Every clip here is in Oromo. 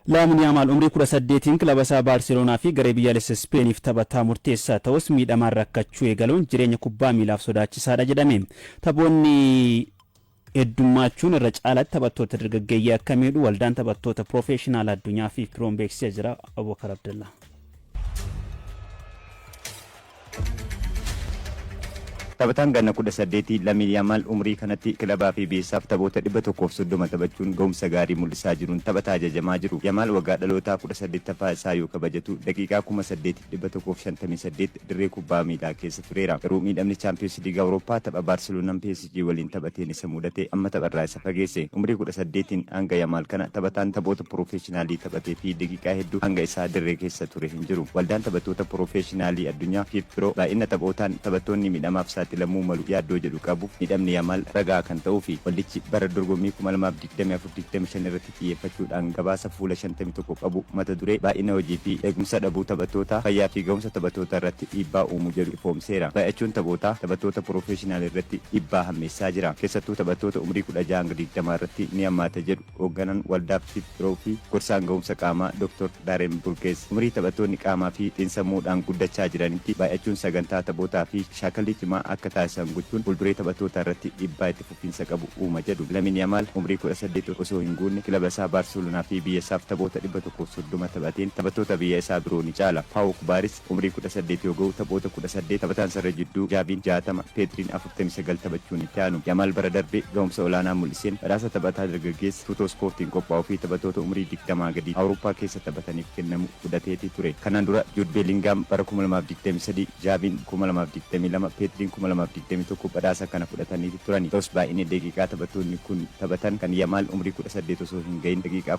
Laamin Yaamaal umrii 18n kilaba isaa Baarseloonaa fi garee biyyaalessa Ispeeniif taphataa murteessaa ta'us miidhamaan rakkachuu eegaluun jireenya kubbaa miilaaf sodaachisaadha jedhame. Taphoonni heddummaachuun irra caalatti taphattoota dargaggeeyyii akka miidhu waldaan taphattoota piroofeeshinaala addunyaa FIFPro'n beeksisee jira. Abubakar Abdallaa. Taphataan ganna 18 Lamiin Yaamaal umrii kanatti kilabaa fi biyyasaaf taphoota 130 taphachuun gahumsa gaarii mul'isaa jiruun taphataa jajamaa jiru. Yamaal waggaa dhalootaa 18ffaa isaa yoo kabajatu daqiiqaa 8158 dirree kubbaa miilaa keessa tureera. Garuu miidhamni Chaampiyoonsi Liigii Awurooppaa tapha Baarseloonaan PSG waliin taphateen isa mudate amma tapharraa isa fageesse. Umrii 18n hanga Yamaal kana taphataan taphoota piroofeeshinaalii taphatee fi daqiiqaa hedduu hanga isaa dirree keessa ture hin jiru. Waldaan taphattoota piroofeeshinaalii addunyaa, FIFPro, baay'ina taphootaan taphattoonni miidhamaaf saaxilamuu malu yaaddoo jedhu qabuuf miidhamni Yamaal ragaa kan ta'uufi. Waldichi bara dorgommii 2024, 25 irratti xiyyeeffachuudhaan gabaasa fuula 51 qabu mata duree Baay'ina hojii fi eegumsa dhabuu taphattootaa fayyaa fi gahumsa taphattootaa irratti dhiibbaa uumu jedhu ifoomseera. Baay'achuun taphootaa taphattoota piroofeeshinaalii irratti dhiibbaa hammeessaa jira. Keessattuu taphattoota umrii 16 hanga 20 irratti ni hammaata jedhu hoogganaan waldaa FIFPro fi gorsaan gahumsa qaamaa Dr. Daareen Burgees. Umrii taphattoonni qaamaa fi xiinsammuudhaan guddachaa jiranitti baay'achuun sagantaa taphootaa fi shaakallii cimaa akka taasisan gochuun fuulduree taphattootaa irratti dhiibbaa itti fufiinsa qabu uuma jedhu. Lamiin Yamaal umrii 18 osoo hin guunne kilaba isaa Baarseloonaa fi biyya isaaf taphoota 130 taphateen taphattoota biyya isaa biroo ni caala. Paawuk Baaris umrii 18 yoo ga'u taphoota 18, taphataan sarara jidduu Jaaviin 60, Peedriin 49 taphachuun itti aanu. Yamaal bara darbe gahumsa olaanaa mul'iseen badhaasa taphataa dargaggeessa Tuutoo Ispoortiin qophaa'uu fi taphattoota umrii 20 gadii Awurooppaa keessa taphataniif kennamu fudhateeti ture. Kanaan dura Juud Beelingaam bara 2023, Jaaviin 2022, Peedriin 2021 badhaasa kana fudhataniiti turani. Ta'us baay'inni daqiiqaa taphattoonni kun taphatan kan Yamaal umrii 18 osoo hin gahin daqiiqaa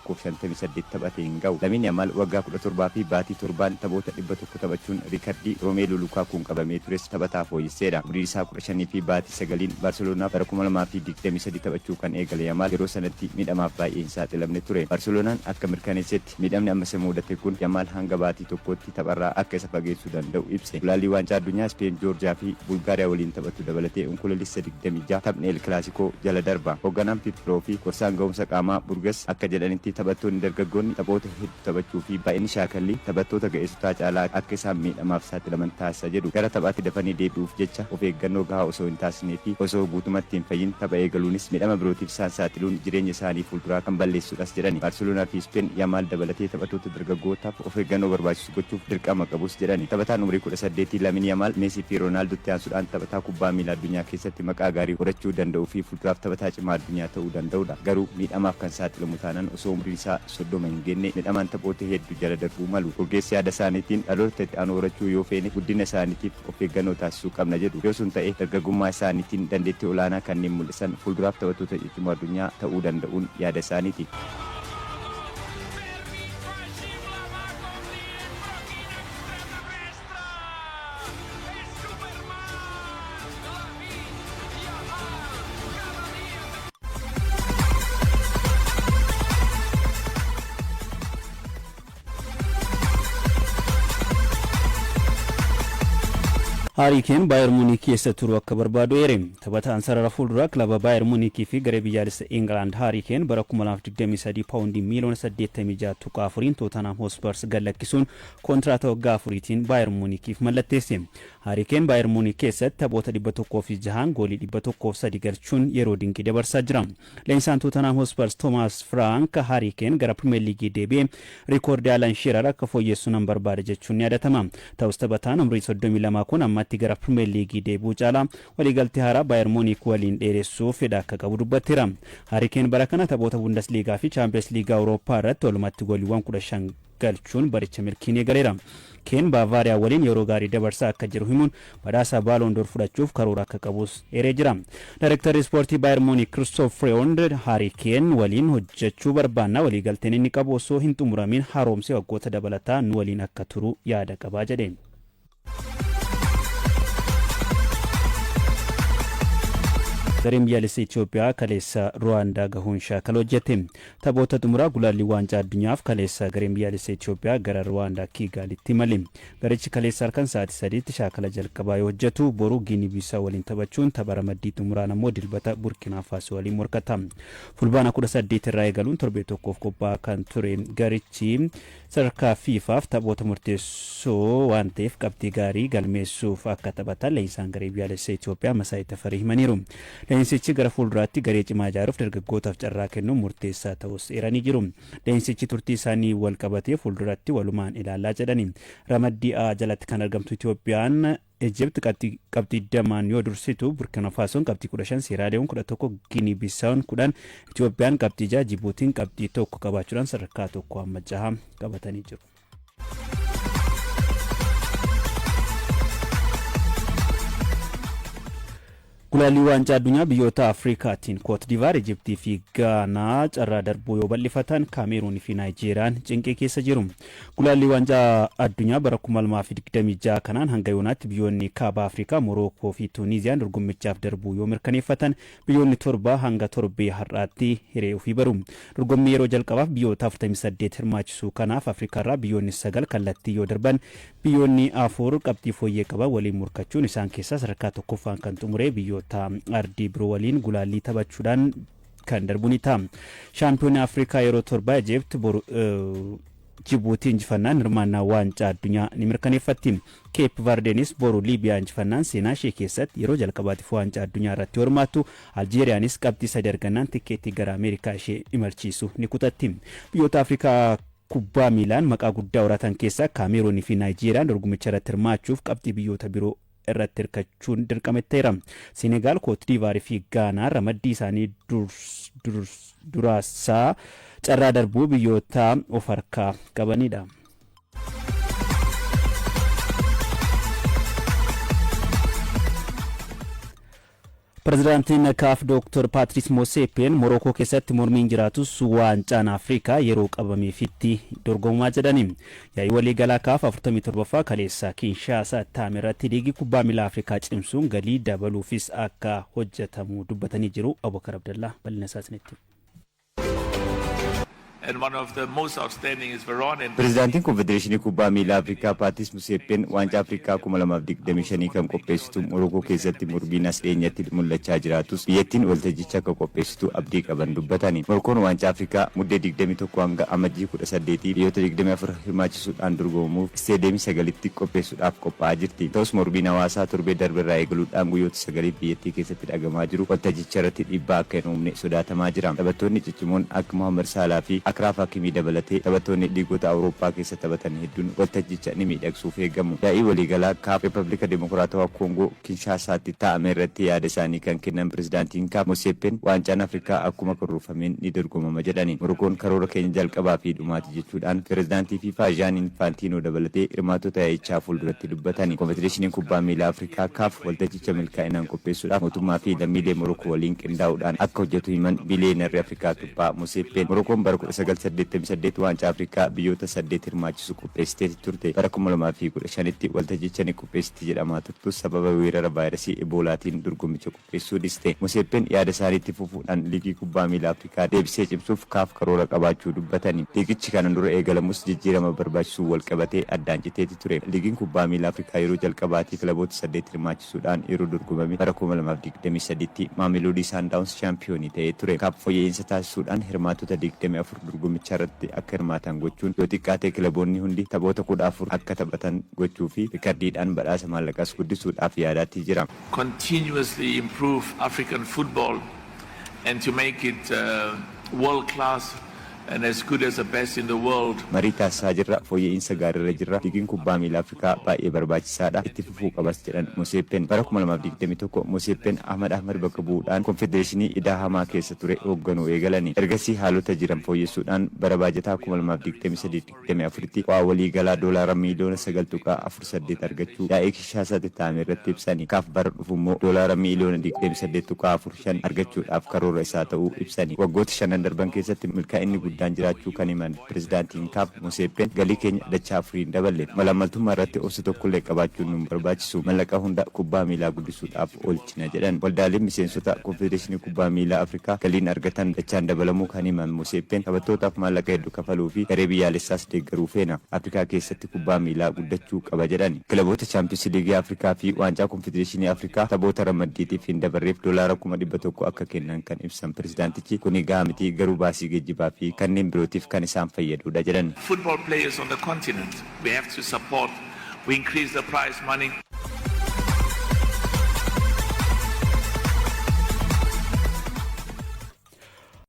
8158 taphate hin ga'u. Lamiin Yamaal waggaa 17 fi baatii 7n taphoota 100 taphachuun riikardii Roomeeluu Lukaakuun qabamee tures taphataa fooyyesseedha. Umriin isaa 15 fi baatii 9n Baarseloonaaf bara 2023 taphachuu kan eegale Yamaal yeroo sanatti miidhamaaf baay'ee hin saaxilamne ture. Baarseloonaan akka mirkaneessetti miidhamni amma isa muudate kun Yamaal hanga baatii tokkootti tapharraa akka isa fageessuu danda'u ibse. Gulaallii Waancaa Addunyaa Ispeen Joorjiyaa fi Bulgaariyaa waliin taphattu dabalatee Onkoloolessa 26 taphni El Kilaasikoo jala darba. Hoogganaan FIFPro fi gorsaan gahumsa qaamaa Burges akka jedhanitti taphattoonni dargaggoonni taphoota hedduu taphachuu fi baay'inni shaakallii taphattoota ga'eessotaa caalaa akka isaan miidhamaaf saaxilaman taasisa jedhu. Gara taphaatti dafanii deebi'uuf jecha of eeggannoo gahaa osoo hin taasisnee fi osoo guutumatti hin fayyin tapha eegaluunis miidhama birootiif isaan saaxiluun jireenya isaanii fuulduraa kan balleessudhas jedhani. Baarseloonaa fi Ispeen Yamaal dabalatee taphattoota dargaggootaaf of eeggannoo barbaachisu gochuuf dirqama qabus jedhani. Taphataan umrii 18 Lamiin Yamaal Meesii fi Roonaaldotti aansuudhaan taphataa kubbaa miilaa addunyaa keessatti maqaa gaarii horachuu danda'uu fi fuulduraaf taphataa cimaa addunyaa ta'uu danda'udha. Garuu miidhamaaf kan saaxilamu taanaan osoo umriin isaa 30 hin geenne midhamaan taphoota heddu jala darbuu malu. Ogeessi yaada isaaniitiin dhaloota itti aanu horachuu yoo feene guddina isaaniitiif of eeggannoo taasisuu qabna jedhu. Yoo sun ta'e dargaggummaa isaaniitiin dandeettii olaanaa kanneen mul'isan fuulduraaf taphattoota ciccimoo addunyaa ta'uu danda'uun yaada isaaniiti. Haarii Keen Baayer Muunik keessa turuu akka barbaadu eere. Taphataan sarara fuulduraa kilaba Baayer Muunikii fi garee biyyaalessa Ingilaand Haarii Keen bara 2023 paawundii miiliyoona 86.4n Tootanhaam Hotspurs gad lakkisuun kontiraata waggaa afuriitiin Baayer Muunikiif mallatteesse. Haarii Keen Baayer Muunik keessatti taphoota 106n goolii 103 galchuun yeroo dinqii dabarsaa jira. Leenjisaan Tootanhaam Hotspurs Toomaas Firaank Haarii Keen gara Pirimeer Liigii deebi'ee rikoordii Alan Sheerar akka fooyyessu nan barbaada jechuun ni yaadatama. Ta'us taphataan umrii 32 kun ammatti gara Pirimeer Liigii deebi'uu caalaa waliigaltee haaraa Baayer Muunik waliin dheeressuuf fedha akka qabu dubbateera. Haarii Keen bara kana taphoota Bundasliigaa fi Chaampiyoons Liigii Awurooppaa irratti walumatti gooliiwwan 15 galchuun baricha milkiin eegaleera. Keen Baavaariyaa waliin yeroo gaarii dabarsaa akka jiru himuun badhaasa Baaloon Door fudhachuuf karoora akka qabus eeree jira. Daayirektarri Ispoortii Baayer Muunik Kiristoof Fireewond Haarii Keen waliin hojjechuu barbaanna, waliigalteen inni qabu osoo hin xumuramiin haaromsee waggoota dabalataa nu waliin akka turu yaada qaba jedhe. Gareen biyyaalessa Itoophiyaa kaleessa Ruwaandaa gahuun shaakala hojjete. Taphoota xumuraa gulaallii waancaa addunyaaf kaleessa gareen biyyaalessa Itoophiyaa gara Ruwaandaa Kiigaalitti imale. Garichi kaleessa halkan sa'aatii 3tti shaakala jalqabaa yoo hojjetu, boru Giinii Biisaa waliin taphachuun tapha ramaddii xumuraan ammoo Dilbata Burkinaa Faasoo waliin morkata. Fulbaana 18 irraa eegaluun torbee tokkoof qophaa'aa kan ture garichi sadarkaa FIFAf taphoota murteessoo waan ta'eef qabxii gaarii galmeessuuf akka taphatan leenjisaan garee biyyaalessa Itoophiyaa Masaay Tafarii himaniiru. Leenjisichi gara fuulduraatti garee cimaa ijaaruuf dargaggootaaf carraa kennuun murteessaa ta'uus eeranii jiru. Leenjisichi turtii isaanii wal qabatee fuulduratti walumaan ilaallaa jedhani. Ramaddii A jalatti kan argamtu Itoophiyaan Ijipt qabxii 20n yoo dursitu, Burkina Faasoon qabxii 15, Seeraaliyoon 11, Ginii Bisaawun 10, Itoophiyaan qabxii 6, Jibuutiin qabxii 1 qabaachuudhaan sadarkaa 1 hamma 6 qabatanii jiru. Gulaallii Waancaa Addunyaa biyyoota Afrikaatiin Kootdivaar, Ijiptii fi Gaanaa carraa darbuu yoo bal'ifatan, Kaameeruun fi Naayijeeriyaan cinqii keessa jiru. Gulaallii Waancaa Addunyaa bara 2026 kanaan hanga yoonaatti biyyoonni Kaaba Afrikaa, Morookoo fi Tuuniiziyaan dorgommichaaf darbuu yoo mirkaneeffatan, biyyoonni torba hanga torbee har'aatti hiree ofii baru. Dorgommii yeroo jalqabaaf biyyoota 48 hirmaachisuu kanaaf Afrikaarraa biyyoonni 9 kallattii yoo darban, Biyyoonni afur qabxii fooyyee qaban waliin morkachuun isaan keessaa sadarkaa tokkoffaan kan xumure biyyoota ardii biroo waliin gulaallii taphachuudhaan kan darbu ni ta'a. Shaampiyoonii Afrikaa yeroo torba Ijipt boru Jibuutii injifannaan hirmaannaa waancaa addunyaa ni mirkaneeffatti. Keep Vardeenis boru Liibiyaa injifannaan seenaa ishee keessatti yeroo jalqabaatiif waancaa addunyaa irratti hirmaattu. Aljeeriyaanis qabxii sadi argannaan tikkeettii gara Ameerikaa ishee imalchiisu ni kutatti. Biyyoota Afrikaa kubbaa miilaan maqaa guddaa horatan keessaa Kaameeruun fi Naayijeeriyaan dorgommicha irratti hirmaachuuf qabxii biyyoota biroo irratti hirkachuun dirqama itti ta'eera. Senegaal, Kootdiivaar fi Gaanaan ramaddii isaanii duraasaa carraa darbuu biyyoota of harkaa qabanidha. Pirezidaantiin Kaaf Dooktar Paatris Moseepeen Morookoo keessatti mormiin jiraatus waancaan Afrikaa yeroo qabameefitti dorgomamaa jedhani. Yaa'ii waliigalaa Kaaf 47ffaa kaleessa Kinshaasaatti taa'ame irratti liigii kubbaa miilaa Afrikaa cimsuun galii dabaluufis akka hojjetamu dubbatanii jiru. Abubakar Abdallaa bal'ina isaa isinitti hima. And one of the most outstanding is Veron. And Pirezidaantiin Konfedereeshinii Kubbaa Miilaa Afrikaa Paatiis Museeppeen Waancaa Afrikaa 2025 kan qopheessitu Morookoo keessatti mormiin as dhiyeenyatti mul'achaa jiraatus biyyattiin waltajjicha akka qopheessitu abdii qaban dubbatani. Morookoon Waancaa Afrikaa Muddee 21 hanga Amajjii 18 biyyoota 24 hirmaachisuudhaan dorgomamuuf isteediyeemii sagalitti qopheessuudhaaf qophaa'aa jirti. Ta'us mormiin hawaasaa torbee darberraa eegaluudhaan guyyoota sagaliif biyyattii keessatti dhagamaa jiru waltajjicharratti dhiibbaa akka hin uumne sodaatamaa jira. Taphattoonni ciccimoon akka Mohaammad Saalaa fi Akraaf Hakimii dabalatee taphattoonni liigota Awurooppaa keessa taphatan hedduun waltajjicha ni miidhagsuuf eegamu. Yaa'ii waliigalaa Kaaf Rippabilika Dimokiraatawaa Koongoo Kinshaasaatti taa'ame irratti yaada isaanii kan kennan Pirezidaantiin Kaaf Moseeppeen Waancaan Afrikaa akkuma karoorfameen ni dorgomama jedhani. Morokoon karoora keenya jalqabaa fi dhumaati jechuudhaan Pirezidaantii Fiifaa Zhaan Infaantiinoo dabalatee hirmaattota yaa'ichaa fuulduratti dubbatani. Konfedereeshiniin Kubbaa Miilaa Afrikaa, Kaaf, waltajjicha milkaa'inaan qopheessuudhaaf mootummaa fi lammiilee Morokoo waliin qindaa'uudhaan akka hojjetu himan Biliyeenarri Afrikaa Kibbaa Moseeppeen. Morokoon bara 1988 Waancaa Afrikaa biyyoota saddeet hirmaachisu qopheessiteeti turte. Bara 2015tti waltajjicha ni qopheessiti jedhamaa turtus sababa weerara vaayirasii Eboolaatiin dorgommicha qopheessuu dhiste. Moseeppeen yaada isaanii itti fufuudhaan Liigii Kubbaa Miilaa Afrikaa deebisee cimsuuf Kaaf karoora qabaachuu dubbatani. Liigichi kanan dura eegalamus jijjiirama barbaachisuun walqabatee addaan citeeti ture. Liigiin Kubbaa Miilaa Afrikaa yeroo jalqabaatiif kilaboota saddeet hirmaachisuudhaan yeroo dorgomame bara 2023tti Maameloodii Saandaawuns shaampiyoonii ta'ee ture. Kaaf fooyya'iinsa taasisuudhaan hirmaattota 24 dorgommicharratti akka hirmaatan gochuun yoo xiqqaate kilaboonni hundi taphoota 14 akka taphatan gochuu fi rikardiidhaan badhaasa maallaqaas guddisuudhaaf yaadaatti jira. Continuously improve African football and to make it world class and as good as the best in the world. Marii taasisaa jirra, fooyya'iinsa gaariirra jirra, liigiin kubbaa miilaa Afrikaa baay'ee barbaachisaadha, itti fufuu qabas jedhan Moseeppeen. Bara 2021 Moseeppeen Ahmad Ahmad bakka bu'uudhaan konfedereeshinii idaa hamaa keessa ture hoogganuu eegalani. Ergasii haalota jiran fooyyessuudhaan bara baajataa 2023 24tti bu'aa waliigalaa doolaara miiliyoona 9.48 argachuu yaa'ii Kinshaasaatti taa'ame irratti ibsani. Kaaf bara dhufu immoo doolaara miiliyoona 28.45 argachuudhaaf karoora isaa ta'uu ibsani. Waggoota shanan darban keessatti milkaa'inni guddaan. guddaan jiraachuu kan himan pirezidaantiin CAF Moseeppeen, galii keenya dachaa afuriin daballe. Malaammaltummaa irratti obsa tokkollee qabaachuun nu barbaachisu, mallaqa hunda kubbaa miilaa guddisuudhaaf oolchina jedhan. Waldaaleen miseensota Konfedereeshinii Kubbaa Miilaa Afrikaa galiin argatan dachaan dabalamuu kan himan Moseeppeen, taphattootaaf maallaqa hedduu kafaluu fi garee biyyaalessaas deeggaruu feena. Afrikaa keessatti kubbaa miilaa guddachuu qaba jedhan. Kilaboota Chaampiyoons Liigii Afrikaa fi Waancaa Konfedereeshinii Afrikaa taphoota ramaddiitiif hin dabarreef $100,000 akka kennan kan ibsan pirezidaantichi, kuni gahaa miti, garuu baasii geejjibaa fi kanneen birootiif kan isaan fayyadudha jedhan. Football players on the continent, we have to support. We increase the prize money.